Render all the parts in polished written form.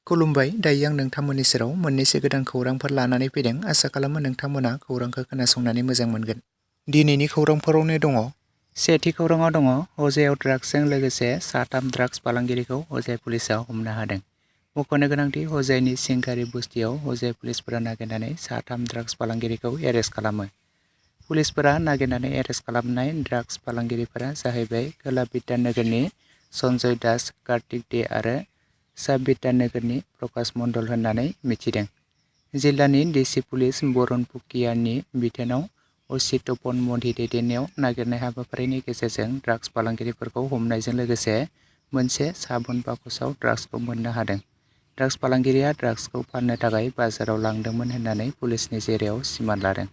खुलुमबाय। दायो आं नोंथांमोननि सेराव मोननैसो गोदान खौरांफोर लानानै फैदों। आसा खालामो नोंथांमोना खौरांखौ खोनासंनानै मोजां मोनगोन। दिनैनि खौरांफोरावनो दङ। सेथि खौराङाव दङ हजायाव ड्राग्सजों लोगोसे साथाम ड्राग्स फालांगिरिखौ हजाय पुलिसआ हमनो हादों। मख'नो गोनांदि हजायनि सिंगारि बस्तियाव हजाय पुलिसफोरा नागिरनानै साथाम ड्राग्स फालांगिरिखौ एरेस्ट खालामो। पुलिसफोरा नागिरनानै एरेस्ट खालामनाय ड्राग्स फालांगिरिफोरा जाहैबाय खोला बिधाननगरनि सन्जय दास, कार्तिक दे आरो सा बिधाननगरनि प्रकाश मण्डल होननानै मिथिदों। जिल्लानि डिसि पुलिस बरुन पुकियानि बिथोनाव असि तपन मधि दैदेननायाव नागिरनाय हाबाफारिनि गेजेरजों ड्राग्स फालांगिरिफोरखौ हमनायजों लोगोसे मोनसे साबुन बाकसाव ड्राग्सखौ मोननो हादों। ड्राग्स फालांगिरिया ड्राग्सखौ फाननो थाखाय बाजाराव लांदोंमोन होननानै पुलिसनि जेरायाव सिमान लादों।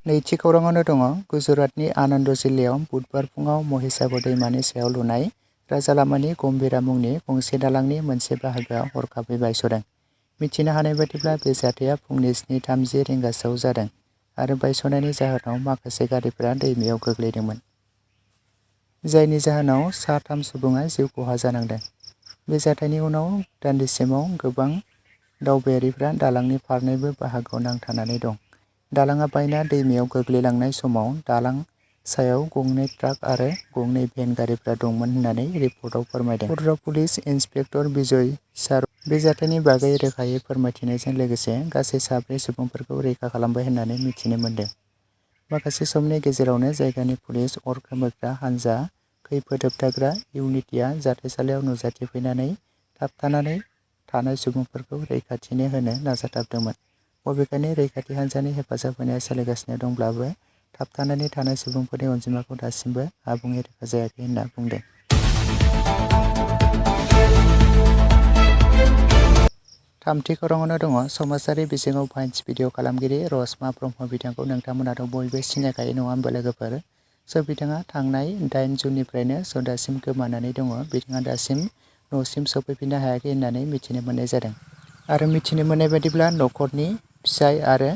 नैथि खौराङावनो दङ गुजरातनि आनन्द जिल्लायाव बुधबार फुङाव महिसागर दैमानि सायाव लुनाय राजा लामानि गम्भीरा मुंनि गंसे दालांनि मोनसे बाहागोआ हरखाबै बायस'दों। मिथिनो हानाय बायदिब्ला बे जाथाया फुंनि 7:30 रिंगासोआव जादों आरो बायस'नायनि जाहोनाव माखासे गारिफोरा दैमायाव गोग्लैदोंमोन, जायनि जाहोनाव सा 3 सुबुङा जिउ खहा जानांदों। बे जाथायनि उनाव दान्दिसेमाव गोबां दावबायारिफ्रा दालांनि फारनैबो बाहागोआव नांथानानै दं। दालांआ बायना दैमायाव गोग्लैलांनाय समाव दालां सायाव गंनै ट्राक आरो गंनै भेन गारिफोरा दंमोन होननानै रिपर्टआव फोरमायदों। बड'दरा पुलिस इन्सपेक्टर बिजय सार बे जाथायनि बागै रोखायै फोरमायथिनायजों लोगोसे गासै 4 सुबुंफोरखौ रैखा खालामबाय होननानै मिथिनो मोन्दों। माखासे समनि गेजेरावनो जायगानि पुलिस अर खोमोरग्रा हानजा खैफोद होबथाग्रा इउनिटआ जाथायसालियाव नुजाथिफैनानै थाबथानानै थानाय सुबुंफोरखौ रैखाथि होनो नाजाथाबदोंमोन। बबेखानि रैखाथि हानजानि हेफाजाब होनाया सोलिगासिनो दंब्लाबो थाबथानानै थानाय सुबुंफोरनि अनजिमाखौ दासिमबो आबुङै रोखा जायाखै होनना बुंदों। थामथि खौराङावनो दङ समाजारि बिजोङाव भाइन्स भिडिअ खालामगिरि रसमा ब्रह्म। बिथांखौ नोंथांमोनाथ' बयबो सिनायखायो नङा होनबा लोगोफोर? बिथाङा थांनाय 8 जुननिफ्रायनो दासिम गोमानानै दङ। बिथाङा दासिम न'सिम सफैफिननो हायाखै होननानै मिथिनो मोननाय जादों। आरो मिथिनो मोननाय बायदिब्ला न'खरनि फिसाय आरो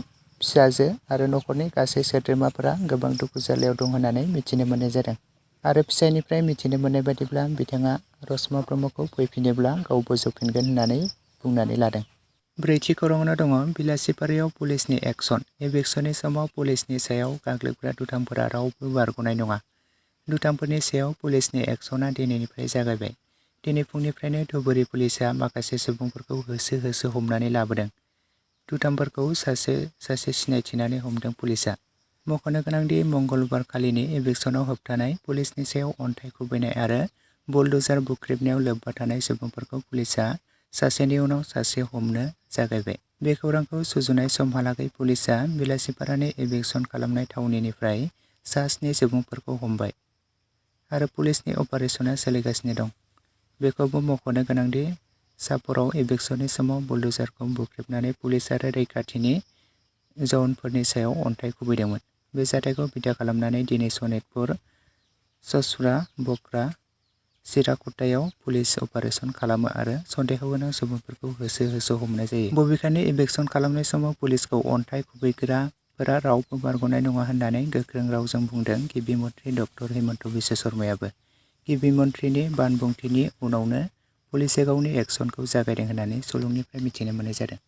फिसाजो आरो न'खरनि गासै सोद्रोमाफोरा गोबां दुखु जारलायाव दं होननानै मिथिनो मोननाय जादों। आरो फिसायनिफ्राय मिथिनो मोननाय बायदिब्ला बिथाङा रसमा ब्रह्मखौ फैफिनोब्ला गाव बोजबफिनगोन होननानै बुंनानै लादों। ब्रैथि खौराङावनो दङ बिलासिपारायाव पुलिसनि एक्सन। एभिक्सननि समाव पुलिसनि सायाव गाग्लोबग्रा दुथांफोरा रावबो बारग'नाय नङा। दुथांफोरनि सायाव पुलिसनि एक्सनआ दिनैनिफ्राय जागायबाय। दिनै फुंनिफ्रायनो धुबुरी पुलिसआ माखासे सुबुंफोरखौ होसो होसो हमनानै लाबोदों। दुथांफोरखौ सासे सासे सिनायथिनानै हमदों पुलिसआ। मख'नो गोनांदि मंगलबार खालिनि एभिक्सनाव होबथानाय, पुलिसनि सायाव अन्थाइ खुबैनाय आरो बुलडजार बुख्रेबनायाव लोब्बा थानाय सुबुंफोरखौ पुलिसआ सासेनि उनाव सासे हमनो जागायबाय। बे खौरांखौ सुजुनाय समहालागै पुलिसआ बिलासिपारानि एभिक्सन खालामनाय थावनिनिफ्राय सा 7 सुबुंफोरखौ हमबाय आरो पुलिसनि अपारेसनआ सोलिगासिनो दं। बेखौबो मख'नो गोनांदि सापराव एभिक्सननि समाव बुलडजारखौ बुख्रेबनानै पुलिस आरो रैखाथिनि जवानफोरनि सायाव अन्थाइ खुबैदोंमोन। बे जाथायखौ बिथा खालामनानै दिनै सनितपुर, ससुरा, बक्रा, चिराकुटायाव पुलिस अपारेसन खालामो आरो सन्देह गोनां सुबुंफोरखौ होसो होसो हमनाय जायो। बबेखानि एभिक्सन खालामनाय समाव पुलिसखौ अन्थाइ खुबैग्राफोरा रावबो बारग'नाय नङा होननानै गोख्रों रावजों बुंदों गिबि मन्थ्रि डक्टर हिमन्त बिश्व शर्मायाबो। गिबि मन्थ्रिनि बानबुंथिनि उनावनो पुलिसआ गावनि एक्सनखौ जागायदों होननानै सुलुंनिफ्राय मिथिनो मोननाय जादों।